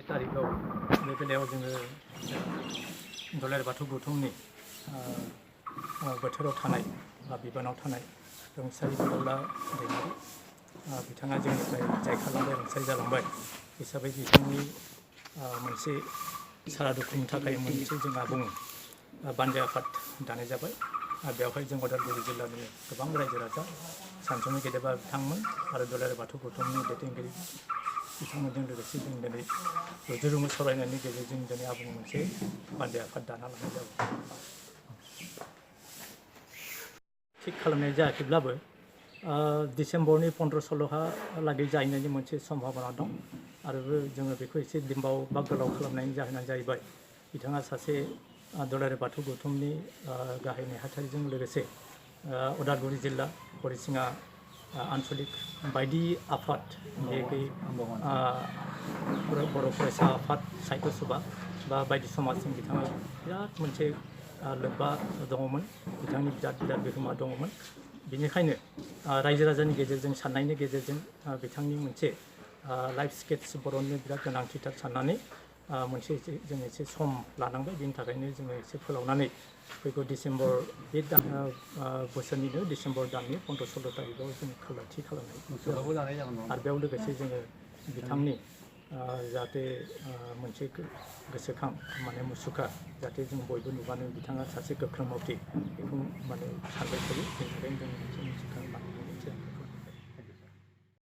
तारिखआव बे बेलायाव जोङो दुलाराय बाथौ गौथुमनि बोथोराव थानाय बा बिबानाव थानाय रुंसारि बड'ला दैमारि बिथाङा जोंनिफ्राय जायखारलांबाय रुंसारि जालांबाय हिसाबै बिथांनि मोनसे सारादु खुंनो थाखाय मोनसे जों आबुं बानजाय आफाद दानाय जाबाय। बेवहाय जों उदालगुरि जिल्लानि गोबां रायजो राजा सानसुमै गेदेमा बिथांमोन आरो दुलाराय बाथौ गौथुमनि दैदेनगिरि बिथांमोनजों लोगोसे जों दिनै रुजु रुमु सावरायनायनि गेजेरजों दिनै आबुं मोनसे बानजाय आफाद दाना लानाय जाबाय। थिग खालामनाय जायाखैब्लाबो डिसेम्बरनि 15-16हालागै जाहैनायनि मोनसे सम्भाबना दं आरो जोङो बेखौ एसे दिम्बाव बा गोलाव खालामनायनि जाहोनानो जाहैबाय बिथाङा सासे दुलाराय बाथौ गौथुमनि गाहाय नेहाथारिजों लोगोसे उदालगुरि जिल्ला हरिसिङा आन्चलिक बायदि आफाद बर' फरायसा आफाद साहित्य सभा बा बायदि समाजजों बिथाङा बिराद मोनसे लोब्बा दङमोन, बिथांनि बिराद बिहोमा दङमोन। बेनिखायनो रायजो राजानि गेजेरजों साननायनि गेजेरजों बिथांनि मोनसे लाइफ स्केट्स बर'नो बिराद गोनांथिथार साननानै मोनसे जों एसे सम लानांबाय। बेनि थाखायनो जोङो एसे फोलावनानै फैगौ डिसेम्बर बे बोसोरनिनो डिसेम्बर दाननि 15-16 तारिखआव जों थि खालामनाय आरो बेयाव लोगोसे जोङो बिथांनि जाहाथे मोनसे गोसोखां माने मुसुखा जाहाथे जों बयबो नुबानो बिथाङा सासे गोख्रों मावथि बेखौ माने सानबाय थायो। बेनिखायनो जों मोनसे मुसुखा बानायनायनि थिरांथा